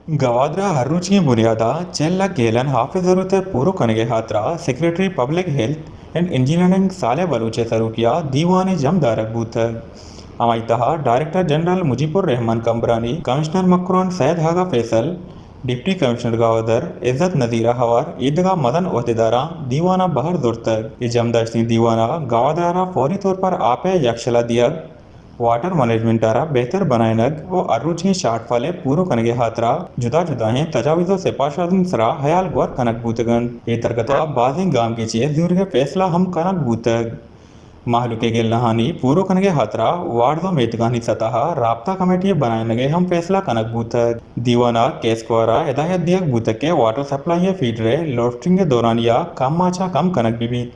گوادر ءَ ہر روچی بنیاد ءَ چل لکھ گیلن آپ ءِ ضرورت ءِ پورو کنگ ءِ ہاترا secretary public health and engineering Saleh Baloch ءِ سروکی ءَ دیوانے جم دارگ بوتگ۔ ہمائی تہا ڈائریکٹر جنرل مجیب الرحمن کمبرانی، کمشنر مکران سید آغا فیصل، ڈپٹی کمشنر گوادر عزت نذیر ءَ ہوار ایدگہ مزن عہدیداراں دیوان ءَ بہر زرتگ۔ اے جم داشتیں دیوان ءَ گوادر ءَ را فوری طور پر آپ ءِ یکشلا دیگ، واٹر مینجمنٹ ءَ را بہتر بنائینگ و ہر روچی شارٹ فال ءِ پورو کنگ ءِ ہاترا جدا جدائیں تجاویز و سپارشاتانی سرا ہیال گور کنگ بوتگ انت۔ اے ترگت ءَ بازیں گامگیجے زورگ ءِ فیصلہ ہم کنگ بوتگ۔ مہلوک ءِ گلہانی پورو کنگ ءِ ہاترا وارڈز و میتگانی سطح ءَ رابطہ کمیٹی بنائینگ ءِ ہم فیصلہ کنگ بوتگ۔ دیوان ءَ کیسکو ءَ را ہدایت دیگ بوتگ کہ واٹر سپلائی ءِ فیڈر ءِ لوڈشیڈنگ ءِ دورانی ءَ کم ءَ چہ کم کنگ بہ بیت۔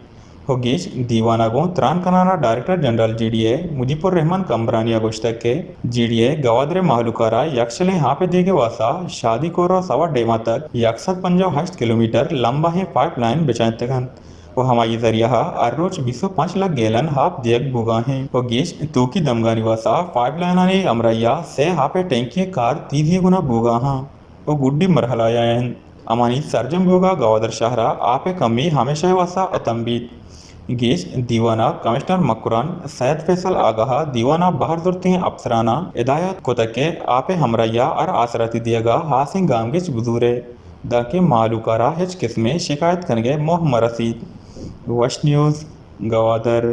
و گیش دیوان ءَ گوں تران کنان ءَ director general G D A Mujib ur Rahman Kambrani ءَ گوشتگ کہ جی ڈی اے گوادر ءِ مہلوک ءَ را یکشلیں آپ ءِ دیگ ءِ واستہ شادی کور ءُ سوات ڈیم ءَ تک یک سد پنجاہ و ہشت کلومیٹر لمبائیں پائپ لائن بچائینتگ انت و ہمائی ذریعہ ءَ ہر روچ بیست و پنچ لکھ گیلن آپ دیگ بوگا انت و گیش توکی دمگانی واستہ پائپ لائنانی ہمراہی ءَ سے آپ ءِ ٹینکی ءِ کار تیزی ءِ گنا بوگا انت و گڈی مرحلہ ءَ انت۔ ہمانی سرجم بوگا گوادر شہر ءَ آپ ءِ کمی ہمیشہ ءِ واستہ اتم بیت۔ گیش دیوان ءَ کمشنر مکران سید فیصل آغا ءَ دیوان ءَ بہر زرتیں افسراناں ہدایت کتگ کہ آپ ءِ ہمراہی ءَ ہر آسراتی دیگ ءَ ہاسیں گامگیج بزورے، دانکہ مہلوک ءَ را ہچ قسمیں شکایت کنگ ءِ موہ مرسیت۔ وش نیوز، گوادر۔